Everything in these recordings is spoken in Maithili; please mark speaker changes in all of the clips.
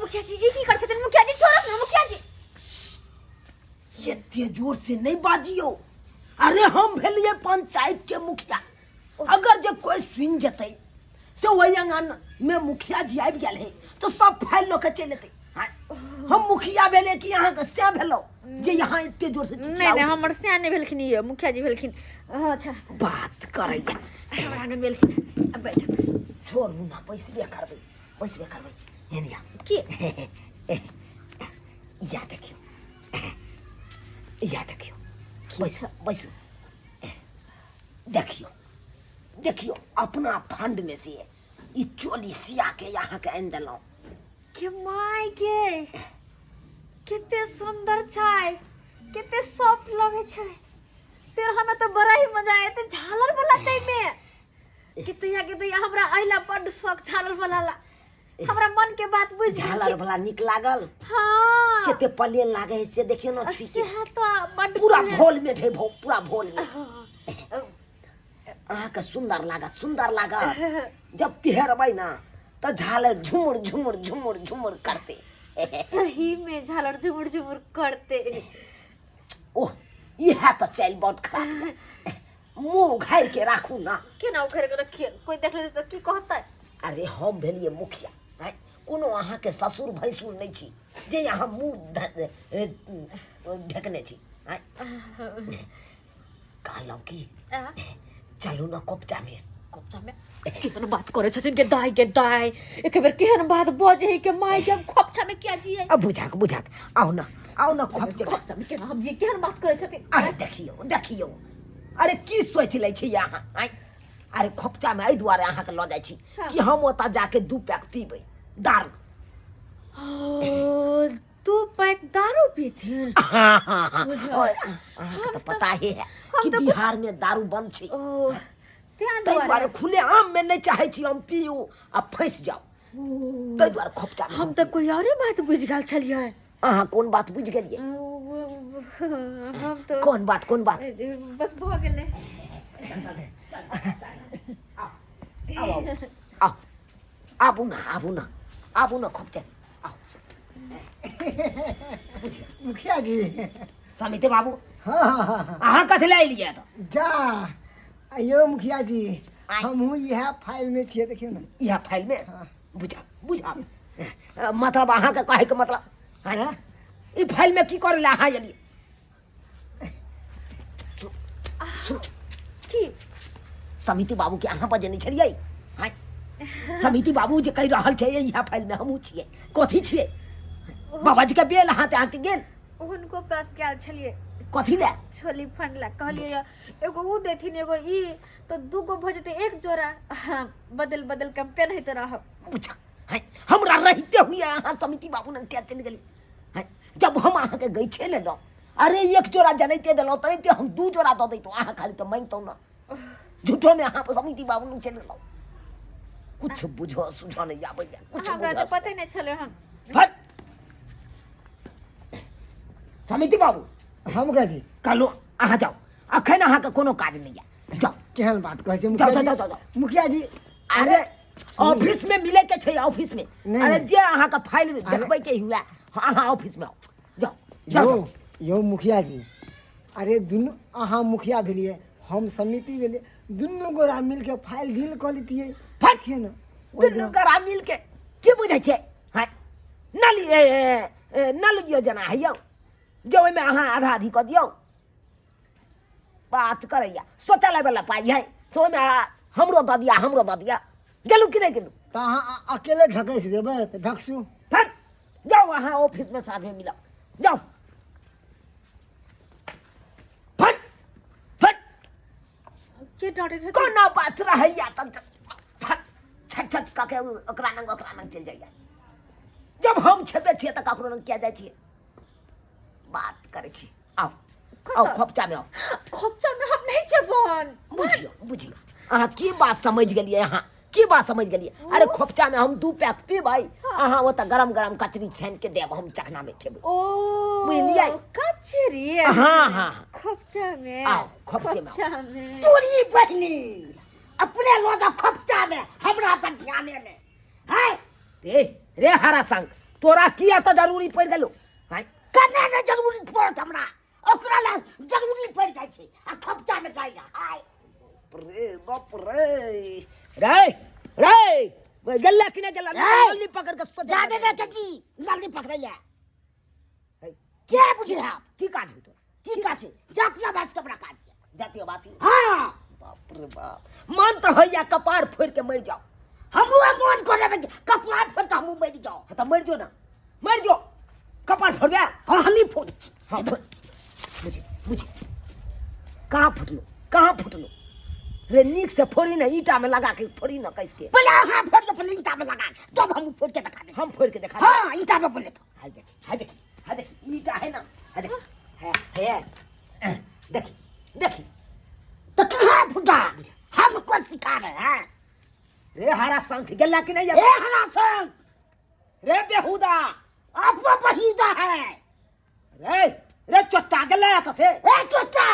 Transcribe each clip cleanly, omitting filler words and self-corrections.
Speaker 1: मुखिया जी ई की करै छथिन मुखिया जी छोड़त ने मुखिया जी
Speaker 2: एते जोर से नहीं बाजियो अरे हम भेलिए पंचायत के मुखिया अगर जे कोई सुन जतै से वही आंगन में मुखिया जी आबि गेल है तो सब फाइल लऽ के चलि एतै हाँ, हम मुखिया भेले कि अहाँके से भेलो जे यहाँ एते जोर से
Speaker 1: नहीं
Speaker 2: चिचिया
Speaker 1: नहीं हमर सियान नहि भेलखिन ये मुखिया जी भेलखिन हाँ, अच्छा
Speaker 2: बात करैया
Speaker 1: हमरा आंगन भेलखिन अब बैठ
Speaker 2: छोड़ू ना बैसबे करबै बैसबे करबै एनिया
Speaker 1: की
Speaker 2: या देखियौ या देखियौ बैसू बैसू देखियौ देखियौ अपना फंड में से ई चोली सिया के यहाँ के आनि देलहुँ
Speaker 1: के my के कते सुंदर छै कते सॉफ्ट लगे छै फिर हमें तो बड़ा ही मजा आयते झालर वाला तै में कितैया कितैया हमरा अइला बड्ड शौक झालर वाला ला हमरा मन के बात बुझ
Speaker 2: झालर वाला निक लागल
Speaker 1: हाँ
Speaker 2: कते प्लेन लागे है से देखियौ ना छुई के
Speaker 1: से तो बड्ड
Speaker 2: पूरा
Speaker 1: प्लेन।
Speaker 2: भोल में छै पूरा भोल में
Speaker 1: हाँ।
Speaker 2: अहाँके सुंदर लागत सुंदर लागत जब पहिरबै ना तऽ झालर झुमुर झुमुर झुमुर झुमुर करते
Speaker 1: सही में झालर झुमुर झुमुर करते
Speaker 2: ओह इएह तऽ चालि बड खराब मुँह उघारि के राखू ना
Speaker 1: केना उघारि के रखिए कोई देख ले तऽ की कहतै
Speaker 2: अरे हम भेलियै मुखिया आँय कोनो अहाँके ससुर भैंसुर नहि छी जे अहाँ मुँह ढकने छी आँय कहलहुँ की चलू ने कोपचामे
Speaker 1: कोपचामे केहन बात करै छथिन के दाइ के दाइ एक बेर केहन बात बजै है के माय के हम खोपचा में किया जियै
Speaker 2: अब बुझाक बुझाक आउ न आउ न खोपचे
Speaker 1: खोपचा में केना हम जियै केहन बात करै छथिन
Speaker 2: अरे देखियौ देखियौ अरे की सोचि लै छी अहाँ आँय अरे खोपचामे एहि दुआरे अहाँके लऽ जाइ छी कि हम ओतऽ जाके दू पैक पीबै दारू
Speaker 1: ओ, दू पैक दारू पीथिन
Speaker 2: हाँ हाँ हाँ ओए, अहाँके तऽ पता ही है कि बिहार में दारू बंद छै
Speaker 1: ओ तें
Speaker 2: ताहि
Speaker 1: दुआरे
Speaker 2: दुआरे खुले आम में नहि चाहै छी हम पीयू आ फँसि जाउ ताहि दुआरे खोपचा में
Speaker 1: हम तऽ कोई औरे बात बुझि गेल छलियै
Speaker 2: अहाँ कोन बात बुझि गेलियै
Speaker 1: हम तऽ
Speaker 2: कोन बात कोन बात
Speaker 1: बस भऽ गेलै
Speaker 2: आउ आउ आउ आबू ने आबू ने आबू ने खोपचा आउ
Speaker 3: मुखिया जी
Speaker 2: समिति बाबू
Speaker 3: हाँ हाँ हाँ हाँ
Speaker 2: अहाँ कथी लए एलियै तऽ
Speaker 3: जा अयो मुखिया जी
Speaker 2: आइ।
Speaker 3: हमहूँ इएह फाइल में छियै देखियौ ने
Speaker 2: इएह फाइलमे बुझा बुझा मतलब अहाँके कहैके मतलब आँय? ई फाइलमे की करै लए अहाँ एलियै सुन
Speaker 1: की
Speaker 2: समिति बाबू के अहाँ बजेने छलियै आँय? समिति बाबू जे कहि रहल छै इएह फाइलमे हमहूँ छियै कथी छियै बाबाजी के बेल हाथ अहाँके गेल
Speaker 1: हुनको पास गेल छलियै
Speaker 2: कथी लए
Speaker 1: छोली फंड ला कहलियै यऽ, एगो ऊ देथिन एगो ई तऽ दूगो भऽ जेतै एक जोड़ा हाँ, बदल बदल के हम पेन्हैत रहब
Speaker 2: बुझा हैं हमरा रहिते हुए अहाँ समिति बाबू नंग किया चलि गेली हैं जब हम अहाँके गैछे लेलहुँ अरे एक जोड़ा जनैते देलहुँ तैते हम दू जोड़ा दऽ दैतहुँ अहाँ खाली तऽ मानितहुँ ने झूठोमे अहाँ समिति बाबू नंग चलि गेलहुँ कुछ बुझो सुझो नहीं आबैया कुछ
Speaker 1: हमरा तऽ
Speaker 2: बुझऽ
Speaker 1: पते नहि छलै हन
Speaker 2: हट समिति बाबू
Speaker 3: हम कहै छी
Speaker 2: कहलहुँ अहाँ जाउ अखन अहाँके कोनो काज नहि यऽ जाउ
Speaker 3: केहन बात कहै छै
Speaker 2: जाउ,
Speaker 3: मुखिया
Speaker 2: जाउ,
Speaker 3: जी
Speaker 2: जाउ, जाउ, जाउ।
Speaker 3: मुखिया जी
Speaker 2: अरे ऑफिस में मिले के छै ऑफिस में
Speaker 3: नहीं,
Speaker 2: अरे
Speaker 3: नहीं।
Speaker 2: जे अहाँ के फाइल देखबै के हुए अहाँ ऑफिस में आओ जाओ जाओ
Speaker 3: यौ
Speaker 2: जाओ।
Speaker 3: यौ मुखिया जी अरे दुनू अहाँ मुखिया भेलियै हम समिति भेलियै दुनू गोरा मिलके फाइल डील कऽ लेतियै
Speaker 2: फट
Speaker 3: देखियै ने ओहि
Speaker 2: दुनू
Speaker 3: दिन-
Speaker 2: गोरा मिल के की बुझै छै हाँ नल ए, ए, ए, नल योजना है यौ जे ओहिमे अहाँ आधा आधी कऽ दियौ बात करैया शौचालय वाला पाइ है से ओहिमे हमरो दऽ दिया हमरो दऽ दिया गेलू कि नहि गेलू
Speaker 3: तऽ अहाँ अकेले ढकसि देबै तऽ ढकसू
Speaker 2: फिर जाओ अहाँ ऑफिस में साथ में मिलाओ जाओ फट फट
Speaker 1: के डांटे छथिन
Speaker 2: कोनो बात रहैया तऽ फट छट छट कऽ के ओकरा नंग चलि जाइया जब हम छेबे छियै तऽ ककरो नंग किया जाइ छियै बात करै छी आउ आउ
Speaker 1: कतऽ?
Speaker 2: खोपचा में आउ
Speaker 1: खोपचा में हम नहीं जेबन
Speaker 2: बुझियौ बुझियौ अहाँ की बात समझ गेलियै अहाँ की बात समझ गेलियै अरे खोपचा में हम दू पैक पीबै अहाँ ओतऽ गरम गरम कचरी छानि के देब हम चखना में खेबै
Speaker 1: ओ
Speaker 2: बुझलियै?
Speaker 1: कचरी
Speaker 2: हाँ, हाँ।
Speaker 1: खोपचा में
Speaker 2: आउ, खोपचे में आउ।
Speaker 1: खोपचा में
Speaker 2: तोरी बहिनी अपने लोग खोपचा में हमरा पर ध्यान ने है रे रे हरा संग तोरा किया तऽ जरूरी पड़ि गेलौ आँय
Speaker 4: कना नहि जरूरी पड़त हमरा ओकरा लए जरूरी पड़ि जाइ छै आ खोपचामे जाइ लए हाय
Speaker 2: रे बाप रे रे रे गेला कि नहि गेला
Speaker 4: ए!
Speaker 2: नल्ली पकड़ के सोझा
Speaker 4: जादे नहि की नल्ली पकड़ै लए के बुझले आप
Speaker 2: की काज हो तोरा
Speaker 4: की काज छै जातीय बास के हमरा काज यऽ
Speaker 2: जातीय वासी
Speaker 4: हाँ
Speaker 2: बाप रे बाप मन तऽ होइया कपार फोड़ि के मरि जाओ
Speaker 4: हमरो मन करे कपार फोड़ के हमहूँ मरि जाओ
Speaker 2: हाँ तऽ मरि जो ना मरि जो कपार फोड़बे
Speaker 4: हाँ हमही फोड़ै छी
Speaker 2: हाँ फोड़ बुझे बुझे कहाँ फुटलो कहाँ फुटलो रे नीक से फोड़ी ना ईटा में लगा के फोड़ी ना कस के
Speaker 4: पहिले अहाँ फोड़ के पहिले ईटा में लगा के, तब हम फोड़ के देखा
Speaker 2: हम फोड़ के देखा
Speaker 4: हाँ ईटा में बोले तो
Speaker 2: हाय देखी हाय देखी हाय देखी ईटा है ना हाय देखी है है देखी देखी
Speaker 4: तो कहाँ फूटा हम कौन सिखा रहे हैं
Speaker 2: रे हरा शंख गेला कि नहीं
Speaker 4: ए हरा संग
Speaker 2: रे बेहुदा
Speaker 4: आपको बहीदा है
Speaker 2: रे रे चोट्टा गेला तो से
Speaker 4: ए चोटा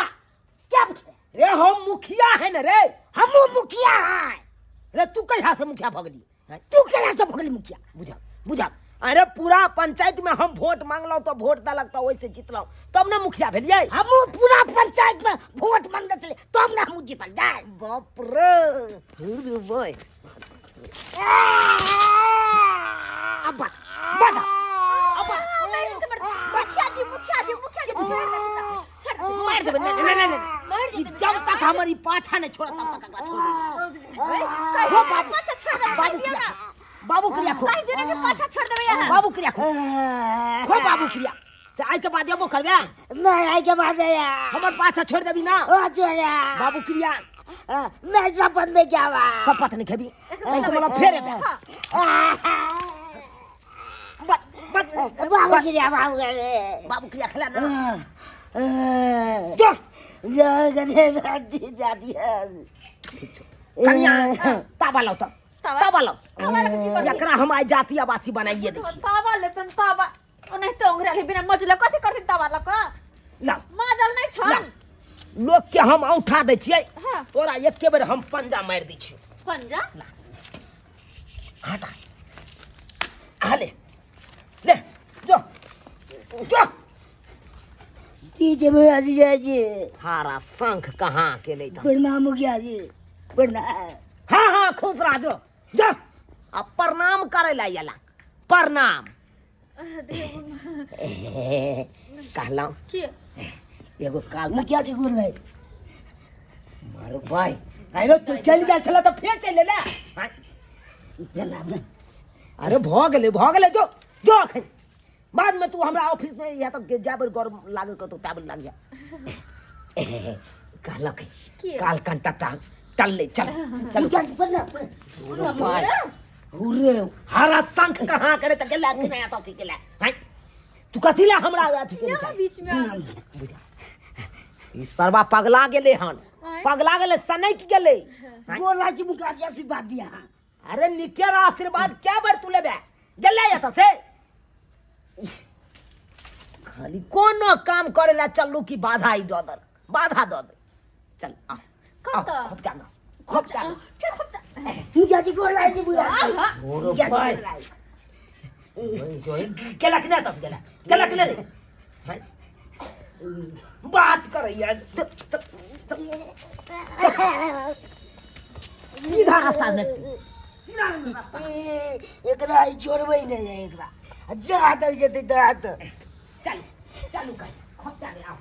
Speaker 4: क्या बुझे
Speaker 2: रे हम मुखिया है ना रे
Speaker 4: हम मुखिया है
Speaker 2: रे तू कहिया से मुखिया भगली
Speaker 4: तू केला से भगली मुखिया
Speaker 2: बुझा बुझा अरे पूरा पंचायत में हम वोट मांगलहुँ तो वोट देलक तो ओहिसे जीतलहुँ तब ने मुखिया भेलियै
Speaker 4: हमहूँ पूरा पंचायत में वोट मांगने चले तब ने हमहूँ जीतल जाए
Speaker 2: बाप रे रे भाई अब बचा बचा अब बचा
Speaker 1: मुखिया जी मुखिया जी मुखिया जी छोड़ दे छोड़ दे
Speaker 2: मार देबै नहीं नहीं नहीं
Speaker 1: मार
Speaker 2: नहीं
Speaker 1: देबै।
Speaker 2: जब तक हमर ई पाछा नहीं छोड़त तब तक एकरा छोड़ देबै
Speaker 1: कहि
Speaker 2: हो बाबू
Speaker 1: पाछा छोड़ देबै
Speaker 2: बाबू
Speaker 1: कहि दियौ
Speaker 2: क्रिया
Speaker 1: ना
Speaker 2: बाबू क्रिया खो
Speaker 1: कहि दियौ ना कि पाछा छोड़ देबै अहाँ
Speaker 2: बाबू क्रिया खो खो बाबू क्रिया से आइ के बाद एबो करबे
Speaker 4: नहीं आई के बाद
Speaker 2: हमर पाछा छोड़ देबी ना
Speaker 4: ओ छोड़ा
Speaker 2: बाबू क्रिया
Speaker 4: मैं सब बंद नहीं क्या हुआ
Speaker 2: शपथ नहीं खेबी तै के मतलब फेर एबे बच बच
Speaker 4: बाबू क्रिया बाबू क्रिया
Speaker 2: बाबू क्रिया खेला ना
Speaker 4: जो गधे जाती जाती है
Speaker 2: कनिया ताबा लाओ तब
Speaker 1: तावा?
Speaker 2: ताबा लाओ
Speaker 1: तावा लऽ कऽ की करबै?
Speaker 2: एकरा हम आइ जाति आवासी बनाइए दै छी
Speaker 1: तावा लेतन तावा ओनाहिते ओंघरायल बिना मजले कथी करथिन तावा लऽ कऽ
Speaker 2: लाओ
Speaker 1: माजल नहि
Speaker 2: ला
Speaker 1: छन
Speaker 2: लोक के हम औंठा दै छियै
Speaker 1: हाँ।
Speaker 2: तोरा एके बेर हम पंजा मारि दै छियौ
Speaker 1: पंजा
Speaker 2: हटा आ ले ले जो जो
Speaker 4: ठीक है भैया जी जय जी
Speaker 2: हारा शंख कहाँ के ले
Speaker 4: प्रणाम मुखिया जी प्रणाम
Speaker 2: हाँ हाँ खुश रह जो जो आ प्रणाम करे ला आला प्रणाम कहलहुँ
Speaker 1: की
Speaker 2: एगो काल
Speaker 4: मुखिया जी गुड़ रहे
Speaker 2: मारो भाई अरे तू चलि गेल छल तऽ फेर चलि एलै आँय, अरे भऽ गेलै भऽ गेलै जो जो अखन बादमे तू हमरा ऑफिसमे या तऽ जाय बेर गरम लागल कतौ ता बेर लागि जा कहलक
Speaker 1: की?
Speaker 2: काल कनिटा टललै चल चल रे हरा शंख कहाँ करे तऽ गेला कि नहि एतऽ गेला आँय तू कथी ला हमरा अथी केने
Speaker 1: यहाँ
Speaker 2: छह?
Speaker 1: बीच में
Speaker 2: बुझा ई सरवा पगला गेलै हन
Speaker 1: आँय?
Speaker 2: पगला गेलै सनकि गेलै आँय?
Speaker 4: गोर लागै छी मुखिया जी आशीर्वाद दिया
Speaker 2: अरे निके रह आशीर्वाद क्या बेर तू लेबे गेलै एतऽ से खाली कोनो काम करे ला चलू कि बाधा ही दऽ दे बाधा दऽ दे चल आ
Speaker 1: कतऽ?
Speaker 2: खोपचा में खोपचा में
Speaker 1: फेर खोपचा
Speaker 4: मुखिया जी गोर लागै छी मुखिया जी
Speaker 2: गोरो
Speaker 4: मुखिया जी
Speaker 2: भाई।
Speaker 4: गोर लागै छी।
Speaker 2: गेलक नहि एतऽ से गेला गेलक नहि रे हैं? बात करैया सीधा रास्ता नहि सीधा रास्ता
Speaker 4: ए, एकरा ई छोड़बै नहि है एकरा जा तक जेतै ता तक
Speaker 2: चल चालू कर खोपचा में आओ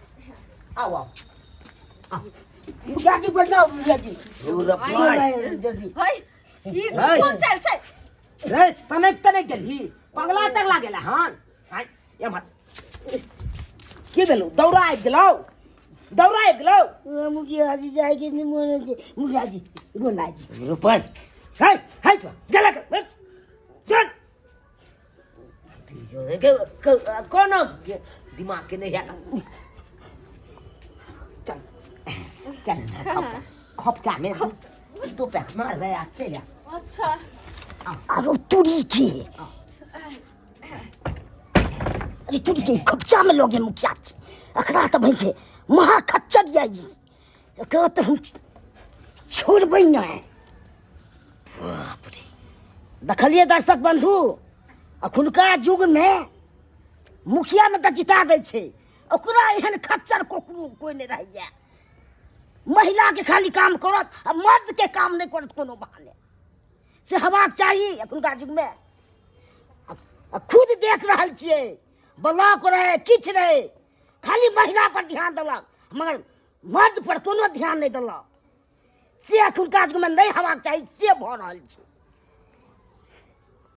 Speaker 2: आओ आओ
Speaker 4: मुखिया जी प्रणाम मुखिया जी
Speaker 2: गोरो
Speaker 4: गोर
Speaker 2: भाई।
Speaker 4: लागै जल्दी
Speaker 1: है ई
Speaker 2: है।
Speaker 1: कोन चाल छै
Speaker 2: रे सनक तनक गेलही पगला तगला गेला हन आय एम्हर की भेलौ दौड़ा आबि गेलौ दौड़ा आबि गेलौ
Speaker 4: ओ, मुखिया जी जाय के नहि मोन होइ छै मुखिया जी गोर लागै छी
Speaker 2: रुपै है है तो गेला कर चल कोनो दिमाग के नहीं है चल चल खपचा खपचा में दो पैक मार गया चल आ
Speaker 1: अच्छा
Speaker 4: आरो तुरी के अरे तुरी के खोपचा में लोगे मुखिया के एकरा तऽ भई के महा खच्चर या ई एकरा तऽ हम छोड़बै नहि बाप रे देखलियै दर्शक बंधु अखुनका युगमे मुखियामे तऽ जिता दै छै, ओकरा एहन खच्चर ककरो कोइ नहि रहैए। महिलाके खाली काम करत आ मर्दके काम नहि करत कोनो बहाने से हेबाक चाही एखुनका युगमे। आ खुद देख रहल छियै, ब्लॉक रहै किछु रहै, खाली महिला पर ध्यान देलक मगर मर्द पर कोनो ध्यान नहि देलक। से एखुनका युगमे नहि हेबाक चाही, से भऽ रहल छै।